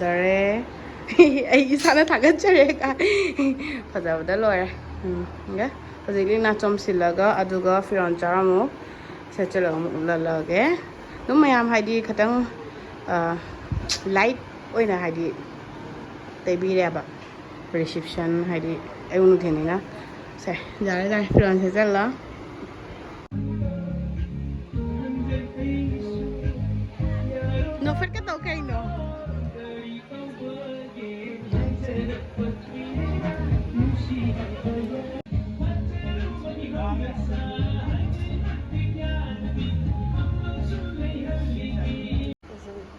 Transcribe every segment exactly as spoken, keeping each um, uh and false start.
ꯐꯖꯔꯦ꯫ ꯑꯩ ꯏꯁꯥꯅ ꯊꯥꯒꯠꯆꯔꯦ꯫ ꯐꯖꯕꯗ ꯂꯣꯏꯔꯦ꯫ ꯎꯝ, ꯍꯧꯖꯤꯛ ꯂꯤꯛꯅꯥ ꯆꯣꯝꯁꯤꯜꯂꯒ ꯑꯗꯨꯒ ꯐꯤꯔꯣꯟ ꯆꯥꯔꯝꯃꯨ꯫ ꯁꯦꯠꯆꯜꯂꯒ ꯑꯃꯨꯛ ꯎꯠꯍꯜꯂꯒꯦ꯫ ꯑꯗꯨꯝ ꯃꯌꯥꯝ ꯍꯥꯏꯗꯤ ꯈꯤꯇꯪ ꯂꯥꯏꯠ ꯑꯣꯏꯅ ꯍꯥꯏꯗꯤ ꯇꯩꯕꯤꯔꯦꯕ꯫ ꯔꯤꯁꯤꯞꯁꯟ ꯍꯥꯏꯗꯤ ꯑꯌꯨꯛ ꯅꯨꯡꯊꯤꯜꯅꯤꯅ꯫ ꯁꯦ, ꯌꯥꯔꯦ ꯌꯥꯔꯦ, ꯐꯤꯔꯣꯟ ꯁꯦꯠꯆꯜꯂꯣ꯫ ꯅꯣꯐꯦꯠꯀ ꯇꯧ ꯀꯩꯅꯣ?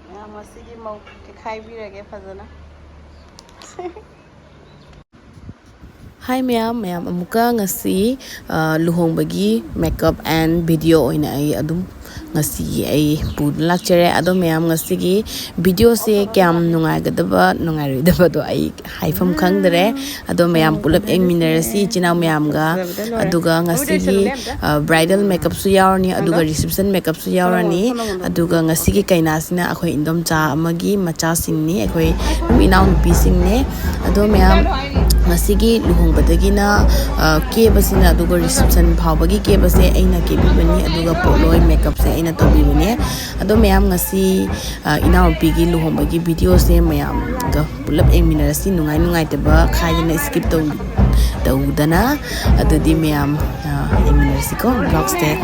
ꯃꯌꯥꯝ ꯉꯁꯤꯒꯤ ꯃꯧ ꯇꯤꯈꯥꯏꯕꯤꯔꯒꯦ ꯐꯖꯅ꯫ ꯍꯥꯏ ꯃꯌꯥꯝ, ꯃꯌꯥꯝ ꯑꯃꯨꯛꯀ ꯉꯁꯤ, ꯑ, ꯂꯨꯍꯣꯡꯕꯒꯤ makeup and video ꯑꯣꯏꯅ ꯑꯩ ꯑꯗꯨꯝ ꯉꯁꯤꯒꯤ ꯑꯩ ꯄꯨꯗꯨꯅ ꯂꯥꯛꯆꯔꯦ꯫ ꯑꯗꯣ ꯃꯌꯥꯝ ꯉꯁꯤꯒꯤ videoꯁꯦ ꯀꯌꯥꯝ ꯅꯨꯡꯉꯥꯏꯒꯗꯕ ꯅꯨꯡꯉꯥꯏꯔꯣꯏꯗꯕꯗꯣ ꯑꯩ ꯍꯥꯏꯐꯝ ꯈꯪꯗꯔꯦ꯫ ꯑꯗꯣ ꯃꯌꯥꯝ ꯄꯨꯂꯞ ꯌꯦꯡꯃꯤꯟꯅꯔꯁꯤ ꯏꯆꯤꯟ ꯏꯅꯥꯎ ꯃꯌꯥꯝꯒ꯫ ꯑꯗꯨꯒ ꯉꯁꯤꯒꯤ, ꯑ, bridal makeupꯁꯨ ꯌꯥꯎꯔꯅꯤ, ꯑꯗꯨꯒ reception makeupꯁꯨ ꯌꯥꯎꯔꯅꯤ꯫ ꯑꯗꯨꯒ ꯉꯁꯤꯒꯤ ꯀꯩꯅꯥꯁꯤꯅ ꯑꯩꯈꯣꯏ ꯏꯟꯗꯣꯝꯆꯥ ꯑꯃꯒꯤ ꯃꯆꯥꯁꯤꯡꯅꯤ, ꯑꯩꯈꯣꯏ ꯑꯗꯨꯝ ꯏꯅꯥꯎꯅꯨꯄꯤꯁꯤꯡꯅꯤ꯫ ꯑꯗꯣ ꯃꯌꯥꯝ ꯉꯁꯤꯒꯤ ꯂꯨꯍꯣꯡꯕꯗꯒꯤꯅ, ꯑ, ꯀꯦꯕꯁꯤꯅ, ꯑꯗꯨꯒ reception ꯐꯥꯎꯕꯒꯤ ꯀꯦꯕꯁꯦ ꯑꯩꯅ ꯀꯦꯕꯤꯕꯅꯤ, ꯑꯗꯨꯒ ꯄꯣꯠꯂꯣꯏ makeupꯁꯦ ꯑꯩꯅ ꯇꯧꯕꯤꯕꯅꯦ꯫ ꯑꯗꯣ ꯃꯌꯥꯝ ꯉꯁꯤ, ꯑ, ꯏꯅꯥꯎꯅꯨꯄꯤꯒꯤ ꯂꯨꯍꯣꯡꯕꯒꯤ videoꯁꯦ ꯃꯌꯥꯝꯒ ꯄꯨꯂꯞ ꯌꯦꯡꯃꯤꯟꯅꯔꯁꯤ, ꯅꯨꯡꯉꯥꯏ ꯅꯨꯡꯉꯥꯏꯇꯕ ꯈꯥꯏꯗꯅ skip ꯇꯧ-, ꯇꯧꯗꯅ꯫ ꯑꯗꯨꯗꯤ ꯃꯌꯥꯝ, ꯑ, ꯌꯦꯡꯃꯤꯟꯅꯔꯁꯤꯀꯣ vlogꯁꯦ꯫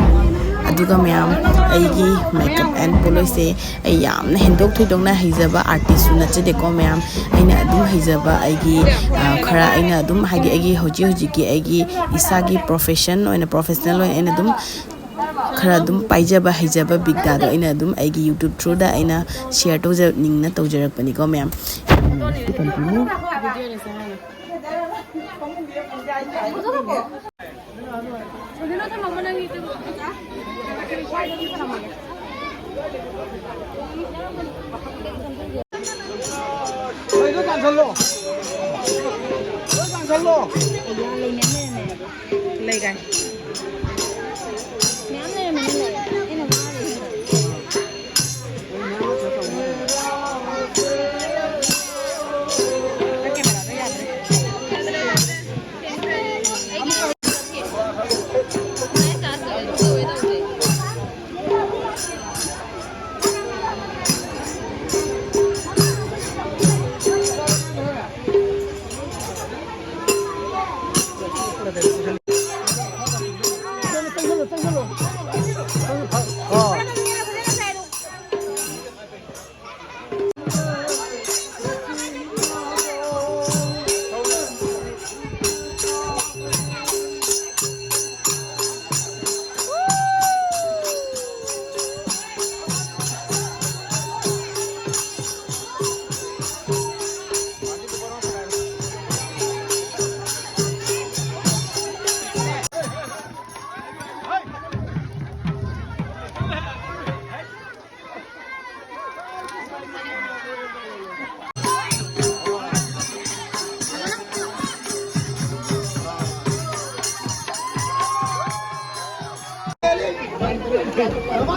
ꯑꯗꯨꯒ ꯃꯌꯥꯝ ꯑꯩꯒꯤ makeup and ꯄꯣꯠꯂꯣꯏꯁꯦ ꯑꯩ ꯌꯥꯝꯅ ꯍꯦꯟꯗꯣꯛ ꯊꯣꯏꯗꯣꯛꯅ ꯍꯩꯖꯕ artistꯁꯨ ꯅꯠꯆꯗꯦꯀꯣ ꯃꯌꯥꯝ꯫ ꯑꯩꯅ ꯑꯗꯨꯝ ꯍꯩꯖꯕ ꯑꯩꯒꯤ, ꯑ, ꯈꯔ ꯑꯩꯅ ꯑꯗꯨꯝ ꯍꯥꯏꯗꯤ ꯑꯩꯒꯤ ꯍꯧꯖꯤꯛ ꯍꯧꯖꯤꯛꯀꯤ ꯑꯩꯒꯤ ꯏꯁꯥꯒꯤ profession ꯑꯣꯏꯅ, professional ꯑꯣꯏꯅ ꯑꯩꯅ ꯑꯗꯨꯝ ꯈꯔ ꯑꯗꯨꯝ ꯄꯥꯏꯖꯕ ꯍꯩꯖꯕ ꯕꯤꯗ꯭ꯌꯥꯗꯣ ꯑꯩꯅ ꯑꯗꯨꯝ ꯑꯩꯒꯤ YouTube throughꯗ ꯑꯩꯅ share ꯇꯧꯖꯅꯤꯡꯅ ꯇꯧꯖꯔꯛꯄꯅꯤꯀꯣ ꯃꯌꯥꯝ꯫ ꯂꯣꯏ ꯀꯥꯟꯁꯜꯂꯣ꯫ ꯂꯣꯏ ꯀꯥꯟꯁꯜꯂꯣ꯫ ꯂꯩ ꯀꯥꯏ꯫ ꯃꯌꯥꯝ ꯂꯩꯔꯝꯃꯦ, ꯂꯩ꯫ ꯑꯩꯅ ꯋꯥꯔꯦ꯫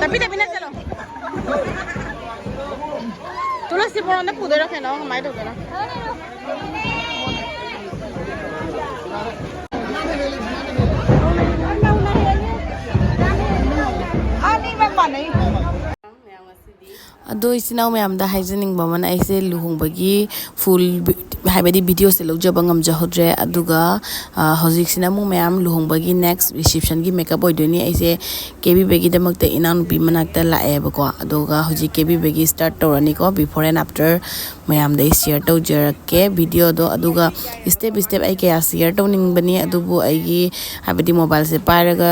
ꯇꯞꯄꯤ ꯇꯞꯄꯤ ꯅꯠꯇꯂꯣ꯫ ꯇꯨꯂꯁꯤ ꯕꯣꯔꯣꯟꯗ ꯄꯨꯗꯣꯏꯔꯣ ꯀꯩꯅꯣ? ꯀꯃꯥꯏꯅ ꯇꯧꯗꯣꯏꯅꯣ? ꯑꯅꯤꯃꯛ ꯃꯥꯟꯅꯩ꯫ ꯑꯗꯣ ꯏꯆꯤꯟ ꯏꯅꯥꯎ ꯃꯌꯥꯝꯗ ꯍꯥꯏꯖꯅꯤꯡꯕ ꯑꯃꯅ, ꯑꯩꯁꯦ ꯂꯨꯍꯣꯡꯕꯒꯤ ꯐꯨꯜ ꯍꯥꯏꯕꯗꯤ ꯚꯤꯗꯤꯑꯣꯁꯦ ꯂꯧꯖꯕ ꯉꯝꯖꯍꯧꯗ꯭ꯔꯦ꯫ ꯑꯗꯨꯒ ꯍꯧꯖꯤꯛꯁꯤꯅ ꯑꯃꯨꯛ ꯃꯌꯥꯝ ꯂꯨꯍꯣꯡꯕꯒꯤ ꯅꯦꯛꯁ ꯔꯤꯁꯦꯞꯁꯟꯒꯤ ꯃꯦꯀꯞ ꯑꯣꯏꯗꯣꯏꯅꯤ꯫ ꯑꯩꯁꯦ ꯀꯦꯕꯤꯕꯒꯤꯗꯃꯛꯇ ꯏꯅꯥꯎꯅꯨꯄꯤ ꯃꯅꯥꯛꯇ ꯂꯥꯛꯑꯦꯕꯀꯣ꯫ ꯑꯗꯨꯒ ꯍꯧꯖꯤꯛ ꯀꯦꯕꯤꯕꯒꯤ ꯁ꯭ꯇꯥꯔꯠ ꯇꯧꯔꯅꯤꯀꯣ꯫ ꯕꯤꯐꯣꯔ ꯑꯦꯟ ꯑꯥꯐꯇꯔ ꯃꯌꯥꯝꯗ ꯑꯩ ꯁꯤꯌꯔ ꯇꯧꯖꯔꯛꯀꯦ ꯚꯤꯗꯤꯑꯣꯗꯣ꯫ ꯑꯗꯨꯒ ꯁ꯭ꯇꯦꯞ ꯁ꯭ꯇꯦꯞ ꯑꯩ ꯀꯌꯥ ꯁꯤꯌꯔ ꯇꯧꯅꯤꯡꯕꯅꯤ, ꯑꯗꯨꯕꯨ ꯑꯩꯒꯤ ꯍꯥꯏꯕꯗꯤ ꯃꯣꯕꯥꯏꯜꯁꯦ ꯄꯥꯏꯔꯒ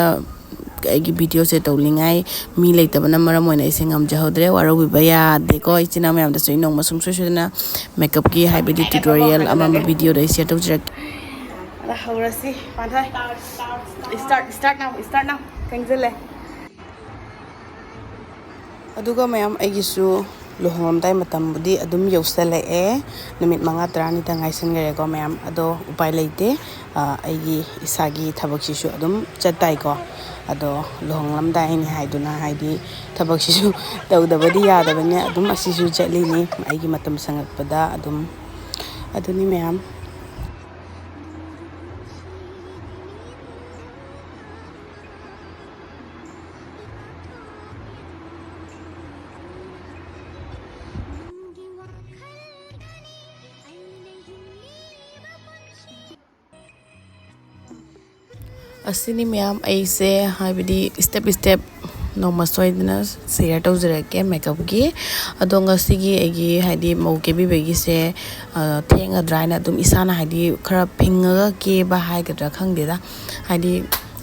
ꯑꯩꯒꯤ ꯚꯤꯗꯤꯑꯣꯁꯦ ꯇꯧꯅꯤꯡꯉꯥꯏ ꯃꯤ ꯂꯩꯇꯕꯅ ꯃꯔꯝ ꯑꯣꯏꯅ ꯑꯩꯁꯦ ꯉꯝꯖꯍꯧꯗ꯭ꯔꯦ꯫ ꯋꯥꯔꯧꯕꯤꯕ ꯌꯥꯗꯦꯀꯣ ꯏꯆꯤꯟ ꯏꯅꯥꯎ ꯃꯌꯥꯝꯗꯁꯨ꯫ ꯑꯩ ꯅꯣꯡꯃ ꯁꯨꯡꯁꯣꯏ ꯁꯣꯏꯗꯅ ꯃꯦꯀꯞꯀꯤ ꯍꯥꯏꯕꯗꯤ ꯇ꯭ꯌꯨꯇꯣꯔꯤꯌꯦꯜ ꯑꯃ ꯑꯃ ꯚꯤꯗꯤꯑꯣꯗ ꯑꯩ ꯁꯤꯌꯔ ꯇꯧꯖꯔꯛꯀꯦ꯫ ꯑꯗ ꯍꯧꯔꯁꯤ꯫ ꯄꯥꯟꯊꯣꯏ꯫ Start, start now, start now. ꯊꯦꯡꯖꯤꯜꯂꯦ꯫ ꯑꯗꯨꯒ ꯃꯌꯥꯝ, ꯑꯩꯒꯤꯁꯨ ꯂꯨꯍꯣꯡꯂꯝꯗꯥꯏ ꯃꯇꯝꯕꯨꯗꯤ ꯑꯗꯨꯝ ꯌꯧꯁꯜꯂꯛꯑꯦ꯫ ꯅꯨꯃꯤꯠ ꯃꯉꯥ ꯇꯔꯥꯅꯤꯇ ꯉꯥꯏꯁꯟꯈ꯭ꯔꯦꯀꯣ ꯃꯌꯥꯝ꯫ ꯑꯗꯣ ꯎꯄꯥꯏ ꯂꯩꯇꯦ꯫ ꯑ, ꯑꯩꯒꯤ ꯏꯁꯥꯒꯤ ꯊꯕꯛꯁꯤꯁꯨ ꯑꯗꯨꯝ ꯆꯠꯇꯥꯏꯀꯣ꯫ ꯑꯗꯣ ꯂꯨꯍꯣꯡꯂꯝꯗꯥꯏꯅꯤ ꯍꯥꯏꯗꯨꯅ ꯍꯥꯏꯗꯤ ꯊꯕꯛꯁꯤꯁꯨ ꯇꯧꯗꯕꯗꯤ ꯌꯥꯗꯕꯅꯤꯅ ꯑꯗꯨꯝ ꯑꯁꯤꯁꯨ ꯆꯠꯂꯤꯅꯤ ꯑꯩꯒꯤ ꯃꯇꯝ ꯁꯪꯉꯛꯄꯗ ꯑꯗꯨꯝ꯫ ꯑꯗꯨꯅꯤ ꯃꯌꯥꯝ꯫ ꯑꯁꯤꯅꯤ ꯃꯌꯥꯝ, ꯑꯩꯁꯦ ꯍꯥꯏꯕꯗꯤ step step ꯅꯣꯡꯃ ꯁꯣꯏꯗꯅ share ꯇꯧꯖꯔꯛꯀꯦ makeupꯀꯤ꯫ ꯑꯗꯣ ꯉꯁꯤꯒꯤ ꯑꯩꯒꯤ ꯍꯥꯏꯗꯤ ꯃꯧ ꯀꯦꯕꯤꯕꯒꯤꯁꯦ, ꯑ, ꯊꯦꯡꯒꯗ꯭ꯔꯥ ꯍꯥꯏꯅ ꯑꯗꯨꯝ ꯏꯁꯥꯅ ꯍꯥꯏꯗꯤ ꯈꯔ ꯐꯤꯡꯉꯒ ꯀꯦꯕ ꯍꯥꯏꯒꯗ꯭ꯔꯥ ꯈꯪꯗꯦꯗ, ꯍꯥꯏꯗꯤ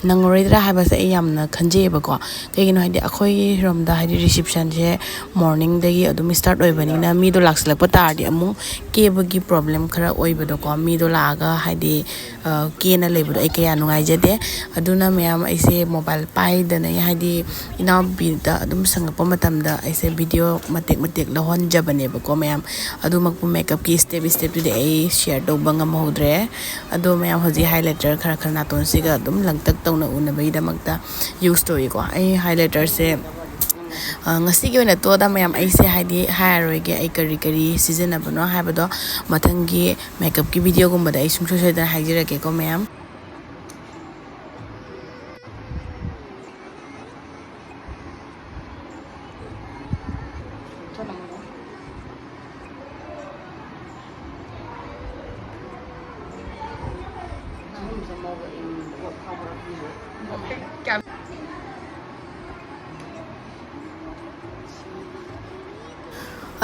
ꯅꯪꯉꯔꯣꯏꯗ꯭ꯔꯥ ꯍꯥꯏꯕꯁꯦ ꯑꯩ ꯌꯥꯝꯅ ꯈꯟꯖꯩꯌꯦꯕꯀꯣ꯫ ꯀꯩꯒꯤꯅꯣ ꯍꯥꯏꯗꯤ ꯑꯩꯈꯣꯏꯔꯣꯝꯗ ꯍꯥꯏꯗꯤ receptionꯁꯦ morningꯗꯒꯤ ꯑꯗꯨꯝ start ꯑꯣꯏꯕꯅꯤꯅ ꯃꯤꯗꯣ ꯂꯥꯛꯁꯤꯜꯂꯛꯄ ꯇꯥꯔꯗꯤ ꯑꯃꯨꯛ ꯀꯦꯕꯒꯤ problem ꯈꯔ ꯑꯣꯏꯕꯗꯣꯀꯣ꯫ ꯃꯤꯗꯣ ꯂꯥꯛꯑꯒ ꯍꯥꯏꯗꯤ, ꯑ, ꯀꯦꯅ ꯂꯩꯕꯗꯣ ꯑꯩ ꯀꯌꯥ ꯅꯨꯡꯉꯥꯏꯖꯗꯦ꯫ ꯑꯗꯨꯅ ꯃꯌꯥꯝ ꯑꯩꯁꯦ mobile ꯄꯥꯏꯗꯅ ꯍꯥꯏꯗꯤ ꯏꯅꯥꯎꯄꯤꯗ ꯑꯗꯨꯝ ꯁꯪꯉꯛꯄ ꯃꯇꯝꯗ ꯑꯩꯁꯦ video ꯃꯇꯦꯛ ꯃꯇꯦꯛ ꯂꯧꯍꯟꯖꯕꯅꯦꯕꯀꯣ ꯃꯌꯥꯝ꯫ ꯑꯗꯨꯃꯛꯄꯨ makeupꯀꯤ step stepꯇꯨꯗꯤ ꯑꯩ share ꯇꯧꯕ ꯉꯝꯍꯧꯗ꯭ꯔꯦ꯫ ꯑꯗꯣ ꯃꯌꯥꯝ ꯍꯧꯖꯤꯛ highlighter ꯈꯔ ꯈꯔ ꯅꯥꯇꯣꯟꯁꯤꯒ ꯑꯗꯨꯝ ꯂꯪꯇꯛ ꯇꯧꯅ ꯎꯅꯕꯒꯤꯗꯃꯛꯇ use ꯇꯧꯏꯀꯣ꯫ ꯑꯩ highlighterꯁꯦ, ꯑ, ꯉꯁꯤꯒꯤ ꯑꯣꯏꯅ ꯇꯣꯛꯑꯗ ꯃꯌꯥꯝ, ꯑꯩꯁꯦ ꯍꯥꯏꯗꯤ ꯍꯥꯏꯔꯔꯣꯏꯒꯦ ꯑꯩ ꯀꯔꯤ ꯀꯔꯤ ꯁꯤꯖꯤꯟꯅꯕꯅꯣ ꯍꯥꯏꯕꯗꯣ꯫ ꯃꯊꯪꯒꯤ makeupꯀꯤ videoꯒꯨꯝꯕꯗ ꯑꯩ ꯁꯨꯡꯁꯣꯏ ꯁꯣꯏꯗꯅ ꯍꯥꯏꯖꯔꯛꯀꯦꯀꯣ ꯃꯌꯥꯝ꯫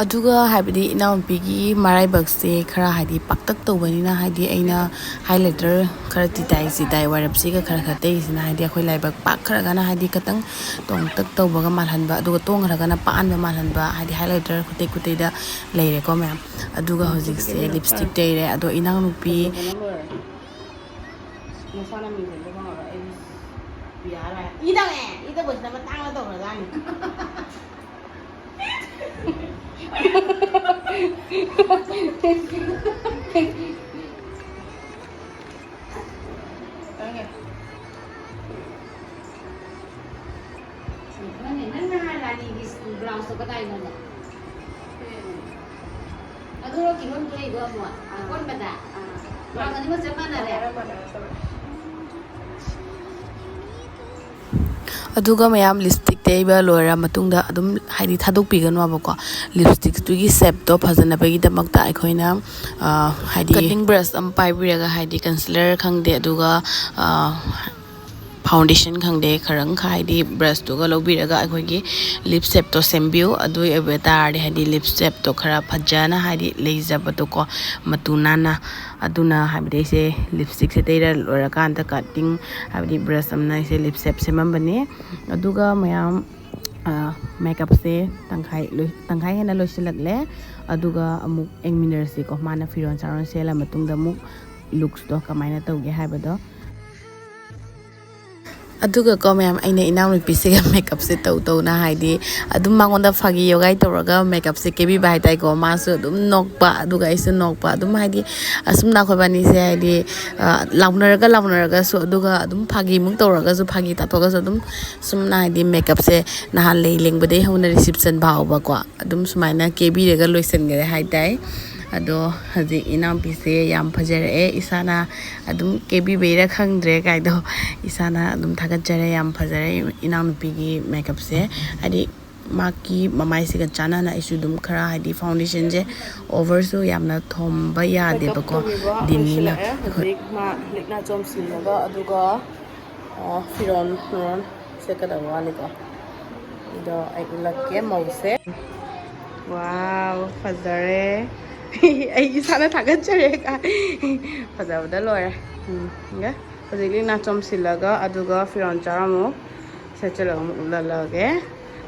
ꯑꯗꯨꯒ ꯍꯥꯏꯕꯗꯤ ꯏꯅꯥꯎꯅꯨꯄꯤꯒꯤ ꯃꯔꯥꯏꯕꯛꯁꯦ ꯈꯔ ꯍꯥꯏꯗꯤ ꯄꯥꯛꯇꯛ ꯇꯧꯕꯅꯤꯅ, ꯍꯥꯏꯗꯤ ꯑꯩꯅ highlighter ꯈꯔ ꯇꯤꯇꯥꯏ ꯆꯤꯇꯥꯏ ꯋꯥꯏꯔꯞꯁꯤꯒ ꯈꯔ ꯈꯔ ꯇꯩꯁꯤꯅ ꯍꯥꯏꯗꯤ ꯑꯩꯈꯣꯏ ꯂꯥꯏꯕꯛ ꯄꯥꯛꯈ꯭ꯔꯒꯅ ꯍꯥꯏꯗꯤ ꯈꯤꯇꯪ ꯇꯣꯡꯇꯛ ꯇꯧꯕꯒ ꯃꯥꯜꯍꯟꯕ, ꯑꯗꯨꯒ ꯇꯣꯡꯈ꯭ꯔꯒꯅ ꯄꯥꯛꯍꯟꯕ ꯃꯥꯜꯍꯟꯕ, ꯍꯥꯏꯗꯤ highlighter ꯈꯨꯇꯩ ꯈꯨꯇꯩꯗ ꯂꯩꯔꯦꯀꯣ ꯃꯌꯥꯝ꯫ ꯑꯗꯨꯒ ꯍꯧꯖꯤꯛꯁꯦ lipstick ꯇꯩꯔꯦ꯫ ꯑꯗꯣ ꯏꯅꯥꯎꯅꯨꯄꯤ ꯅꯁꯥꯅ ꯃꯤꯡꯁꯤꯟꯕ ꯐꯪꯉꯔꯣꯏ꯫ ꯑꯩ ꯄꯤꯌꯥꯔ ꯍꯥꯏ꯫ ꯏ ꯇꯧꯋꯦ꯫ ꯏ ꯇꯧꯕꯁꯤꯅ ꯃꯇꯥꯡ ꯑꯃ ꯇꯧꯈ꯭ꯔꯖꯥꯠꯅꯤ꯫ ꯅꯪ ꯅꯍꯥꯟ ꯔꯥꯅꯤꯒꯤ ꯕ꯭ꯂꯥꯎꯁꯇꯣ ꯀꯗꯥꯏꯅꯣꯕ? ꯑꯗꯨꯔꯣ ꯀꯤꯍꯣꯝ ꯊꯣꯛꯏꯗꯣ ꯑꯃꯨꯛ? ꯑꯥ꯫ ꯑꯀꯣꯟꯕꯗ? ꯑꯥ꯫ ꯕ꯭ꯂꯥꯎꯁ ꯑꯅꯤꯃꯛ ꯆꯞ ꯃꯥꯟꯅꯔꯦ? ꯃꯥꯟꯅꯔꯦ, ꯃꯥꯟꯅꯔꯦ, ꯆꯞ ꯃꯥꯟꯅꯔꯦ꯫ ꯑꯗꯨꯒ ꯃꯌꯥꯝ lipstick ꯇꯩꯕ ꯂꯣꯏꯔ ꯃꯇꯨꯡꯗ ꯑꯗꯨꯝ ꯍꯥꯏꯗꯤ ꯊꯥꯗꯣꯛꯄꯤꯒꯅꯣꯕꯀꯣ꯫ Lipstickꯇꯨꯒꯤ shapeꯇꯣ ꯐꯖꯅꯕꯒꯤꯗꯃꯛꯇ ꯑꯩꯈꯣꯏꯅ, ꯑ, ꯍꯥꯏꯗꯤ cutting brush ꯑꯃ ꯄꯥꯏꯕꯤꯔꯒ ꯍꯥꯏꯗꯤ concealer ꯈꯪꯗꯦ, ꯑꯗꯨꯒ, ꯑ, ꯐꯥꯎꯟꯗꯦꯁꯟ ꯈꯪꯗꯦ, ꯈꯔꯪ ꯍꯥꯏꯗꯤ ꯕ꯭ꯔꯁꯇꯨꯒ ꯂꯧꯕꯤꯔꯒ ꯑꯩꯈꯣꯏꯒꯤ ꯂꯤꯞ ꯁꯦꯞꯇꯣ ꯁꯦꯝꯕꯤꯌꯨ꯫ ꯑꯗꯨ ꯑꯣꯏꯕ ꯇꯥꯔꯗꯤ ꯍꯥꯏꯗꯤ ꯂꯤꯞ ꯁꯦꯞꯇꯣ ꯈꯔ ꯐꯖꯅ ꯍꯥꯏꯗꯤ ꯂꯩꯖꯕꯗꯣꯀꯣ, ꯃꯇꯨ ꯅꯥꯟꯅ꯫ ꯑꯗꯨꯅ ꯍꯥꯏꯕꯗꯤ ꯑꯩꯁꯦ ꯂꯤꯞꯁꯇꯤꯛꯁꯦ ꯇꯩꯔ ꯂꯣꯏꯔꯀꯥꯟꯗ ꯀꯠꯇꯤꯡ ꯍꯥꯏꯕꯗꯤ ꯕ꯭ꯔꯁ ꯑꯃꯅ ꯑꯩꯁꯦ ꯂꯤꯞ ꯁꯦꯞ ꯁꯦꯝꯃꯝꯕꯅꯦ꯫ ꯑꯗꯨꯒ ꯃꯌꯥꯝ ꯃꯦꯀꯞꯁꯦ ꯇꯪꯈꯥꯏ ꯇꯪꯈꯥꯏ ꯍꯦꯟꯅ ꯂꯣꯏꯁꯤꯜꯂꯛꯂꯦ꯫ ꯑꯗꯨꯒ ꯑꯃꯨꯛ ꯌꯦꯡꯃꯤꯟꯅꯔꯁꯤꯀꯣ, ꯃꯥꯅ ꯐꯤꯔꯣꯜ ꯆꯥꯔꯣꯟ ꯁꯦꯠꯂ ꯃꯇꯨꯡꯗ ꯑꯃꯨꯛ ꯂꯨꯛꯁꯇꯣ ꯀꯃꯥꯏꯅ ꯇꯧꯒꯦ ꯍꯥꯏꯕꯗꯣ꯫ ꯑꯗꯨꯒꯀꯣ ꯃꯌꯥꯝ, ꯑꯩꯅ ꯏꯅꯥꯎꯅꯨꯄꯤꯁꯤꯒ ꯃꯦꯀꯞꯁꯦ ꯇꯧ ꯇꯧꯅ ꯍꯥꯏꯗꯤ ꯑꯗꯨꯝ ꯃꯉꯣꯟꯗ ꯐꯥꯒꯤ ꯌꯣꯒꯥꯏ ꯇꯧꯔꯒ ꯃꯦꯀꯞꯁꯦ ꯀꯦꯕꯤꯕ ꯍꯥꯏꯇꯥꯔꯦꯀꯣ꯫ ꯃꯥꯁꯨ ꯑꯗꯨꯝ ꯅꯣꯛꯄ, ꯑꯗꯨꯒ ꯑꯩꯁꯨ ꯅꯣꯛꯄ꯫ ꯑꯗꯨꯝ ꯍꯥꯏꯗꯤ ꯑꯁꯨꯝꯅ ꯑꯩꯈꯣꯏꯕꯥꯅꯤꯁꯦ ꯍꯥꯏꯗꯤ ꯂꯥꯎꯅꯔꯒ ꯂꯥꯎꯅꯔꯒꯁꯨ, ꯑꯗꯨꯒ ꯑꯗꯨꯝ ꯐꯥꯒꯤꯃꯨꯛ ꯇꯧꯔꯒꯁꯨ, ꯐꯥꯒꯤ ꯇꯥꯊꯣꯛꯑꯒꯁꯨ, ꯑꯗꯨꯝ ꯁꯨꯝꯅ ꯍꯥꯏꯗꯤ ꯃꯦꯀꯞꯁꯦ ꯅꯍꯥꯟ ꯂꯩ ꯂꯦꯡꯕꯗꯒꯤ ꯍꯧꯅ ꯔꯤꯁꯤꯞꯁꯟ ꯐꯥꯎꯕꯀꯣ ꯑꯗꯨꯝ ꯁꯨꯃꯥꯏꯅ ꯀꯦꯕꯤꯔꯒ ꯂꯣꯏꯁꯤꯟꯈꯔꯦ ꯍꯥꯏꯇꯥꯔꯦ꯫ ꯑꯗꯣ ꯍꯧꯖꯤꯛ ꯏꯅꯥꯎꯄꯤꯁꯦ ꯌꯥꯝ ꯐꯖꯔꯛꯑꯦ꯫ ꯏꯁꯥꯅ ꯑꯗꯨꯝ ꯀꯦꯕꯤꯕꯩꯔꯥ ꯈꯪꯗ꯭ꯔꯦ ꯀꯥꯏꯗꯣ, ꯏꯁꯥꯅ ꯑꯗꯨꯝ ꯊꯥꯒꯠꯆꯔꯦ꯫ ꯌꯥꯝ ꯐꯖꯔꯦ ꯏꯅꯥꯎꯅꯨꯄꯤꯒꯤ ꯃꯦꯀꯞꯁꯦ꯫ ꯍꯥꯏꯗꯤ ꯃꯥꯒꯤ ꯃꯃꯥꯏꯁꯤꯒ ꯆꯥꯟꯅꯅ ꯑꯩꯁꯨ ꯑꯗꯨꯝ ꯈꯔ ꯍꯥꯏꯗꯤ ꯐꯥꯎꯟꯗꯦꯁꯟꯁꯦ ꯑꯣꯚꯔꯁꯨ ꯌꯥꯝꯅ ꯊꯣꯝꯕ ꯌꯥꯗꯦꯕꯀꯣ꯫ ꯗꯤꯟꯅꯤꯅ ꯑꯩꯈꯣꯏ ꯍꯧꯖꯤꯛ ꯃꯥ ꯂꯤꯛꯅ ꯆꯣꯝꯁꯤꯜꯂꯒ ꯑꯗꯨꯒ ꯐꯤꯔꯣꯟ ꯐꯤꯔꯣꯟ ꯁꯦꯠꯀꯗꯕ ꯋꯥꯠꯂꯤꯀꯣ꯫ ꯑꯗꯣ ꯑꯩ ꯎꯠꯂꯛꯀꯦ ꯃꯧꯁꯦ꯫ ꯋꯥꯎ, ꯐꯖꯔꯦ꯫ ꯑꯩ ꯏꯁꯥꯅ ꯊꯥꯒꯠꯆꯔꯦ꯫ ꯐꯖꯕꯗ ꯂꯣꯏꯔꯦ꯫ ꯎꯝ, ꯍꯧꯖꯤꯛ ꯂꯤꯛꯅ ꯆꯣꯝꯁꯤꯜꯂꯒ ꯑꯗꯨꯒ ꯐꯤꯔꯣꯟ ꯆꯥꯔꯝꯃꯨ ꯁꯦꯠꯆꯜꯂꯒ ꯑꯃꯨꯛ ꯎꯠꯂꯛꯑꯒꯦ꯫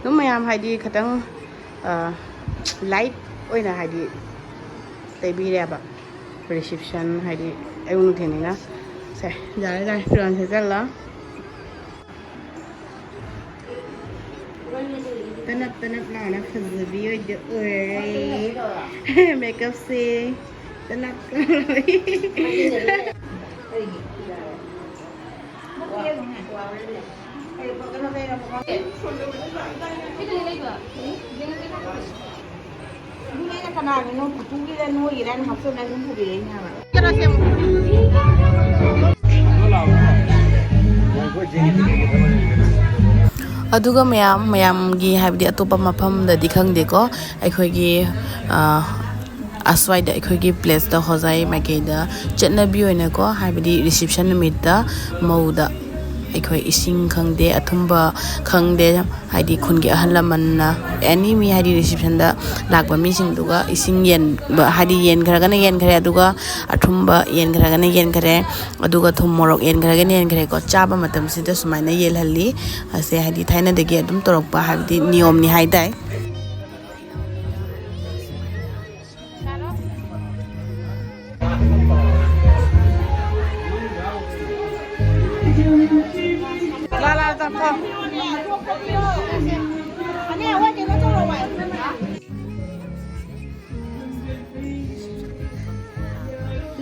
ꯑꯗꯨꯝ ꯃꯌꯥꯝ ꯍꯥꯏꯗꯤ ꯈꯤꯇꯪ ꯂꯥꯏꯠ ꯑꯣꯏꯅ ꯍꯥꯏꯗꯤ ꯇꯩꯕꯤꯔꯦꯕ꯫ ꯔꯤꯁꯤꯞꯁꯟ ꯍꯥꯏꯗꯤ ꯑꯌꯨꯛ ꯅꯨꯡꯊꯤꯜꯅꯤꯅ꯫ ꯁꯦ, ꯌꯥꯔꯦ ꯌꯥꯔꯦ, ꯐꯤꯔꯣꯟ ꯁꯦꯠꯆꯜꯂꯣ꯫ ꯇꯅꯞ ꯇꯅꯞ ꯂꯥꯎꯅ ꯐꯖꯕꯤ ꯑꯣꯏꯗ ꯑꯣꯏꯔꯦ꯫ ꯃꯦꯀꯞꯁꯦ ꯇꯅꯞ꯫ ꯀꯅꯥꯒꯤꯅꯣ? ꯄꯨꯄꯨꯒꯤꯔ ꯅꯣꯏꯒꯤꯔ ꯍꯥꯏꯅ ꯍꯥꯞꯆꯜꯂ ꯑꯗꯨꯝ ꯄꯨꯕꯤꯔꯛꯏꯅꯦ ꯍꯥꯏꯕ꯫ ꯑꯗꯨꯒ ꯃꯌꯥꯝ ꯃꯌꯥꯝꯒꯤ ꯍꯥꯏꯕꯗꯤ ꯑꯇꯣꯞꯄ ꯃꯐꯝꯗꯗꯤ ꯈꯪꯗꯦꯀꯣ, ꯑꯩꯈꯣꯏꯒꯤ ꯑꯁ꯭ꯋꯥꯏꯗ ꯑꯩꯈꯣꯏꯒꯤ ꯄ꯭ꯂꯦꯁꯇ ꯍꯣꯖꯥꯏ ꯃꯥꯏꯀꯩꯗ ꯆꯠꯅꯕꯤ ꯑꯣꯏꯅꯀꯣ, ꯍꯥꯏꯕꯗꯤ ꯔꯤꯁꯤꯞꯁꯟ ꯅꯨꯃꯤꯠꯇ ꯃꯧꯗ ꯑꯩꯈꯣꯏ ꯏꯁꯤꯡ ꯈꯪꯗꯦ, ꯑꯊꯨꯝꯕ ꯈꯪꯗꯦ, ꯍꯥꯏꯗꯤ ꯈꯨꯟꯒꯤ ꯑꯍꯜ ꯂꯃꯟꯅ, ꯑꯦꯅꯤ ꯃꯤ, ꯍꯥꯏꯗꯤ ꯔꯤꯁꯤꯞꯁꯟꯗ ꯂꯥꯛꯄ ꯃꯤꯁꯤꯡꯗꯨꯒ ꯏꯁꯤꯡ ꯌꯦꯟꯕ, ꯍꯥꯏꯗꯤ ꯌꯦꯟꯈ꯭ꯔꯒꯅ ꯌꯦꯟꯈ꯭ꯔꯦ, ꯑꯗꯨꯒ ꯑꯊꯨꯝꯕ ꯌꯦꯟꯈ꯭ꯔꯒꯅ ꯌꯦꯟꯈ꯭ꯔꯦ, ꯑꯗꯨꯒ ꯊꯨꯝ ꯃꯣꯔꯣꯛ ꯌꯦꯟꯈ꯭ꯔꯒꯅ ꯌꯦꯟꯈ꯭ꯔꯦꯀꯣ꯫ ꯆꯥꯕ ꯃꯇꯝꯁꯤꯗ ꯁꯨꯃꯥꯏꯅ ꯌꯦꯜꯍꯜꯂꯤ꯫ ꯑꯁꯦ ꯍꯥꯏꯗꯤ ꯊꯥꯏꯅꯗꯒꯤ ꯑꯗꯨꯝ ꯇꯧꯔꯛꯄ, ꯍꯥꯏꯕꯗꯤ ꯅꯤꯌꯣꯝꯅꯤ ꯍꯥꯏꯇꯥꯏ꯫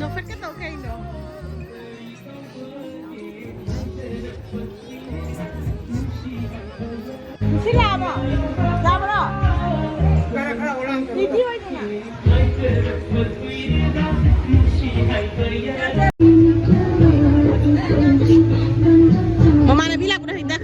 ꯅꯣꯛꯐꯦꯠꯀ ꯇꯧ ꯀꯩꯅꯣ? ꯁꯤ ꯂꯥꯛꯑꯕꯣ? ꯂꯥꯛꯑꯕ꯭ꯔꯣ? ꯔꯦꯗꯤ ꯑꯣꯏꯗꯅ꯫ ꯃꯃꯥꯟꯅꯕꯤ ꯂꯥꯛꯄꯗꯣ ꯍꯦꯛꯇ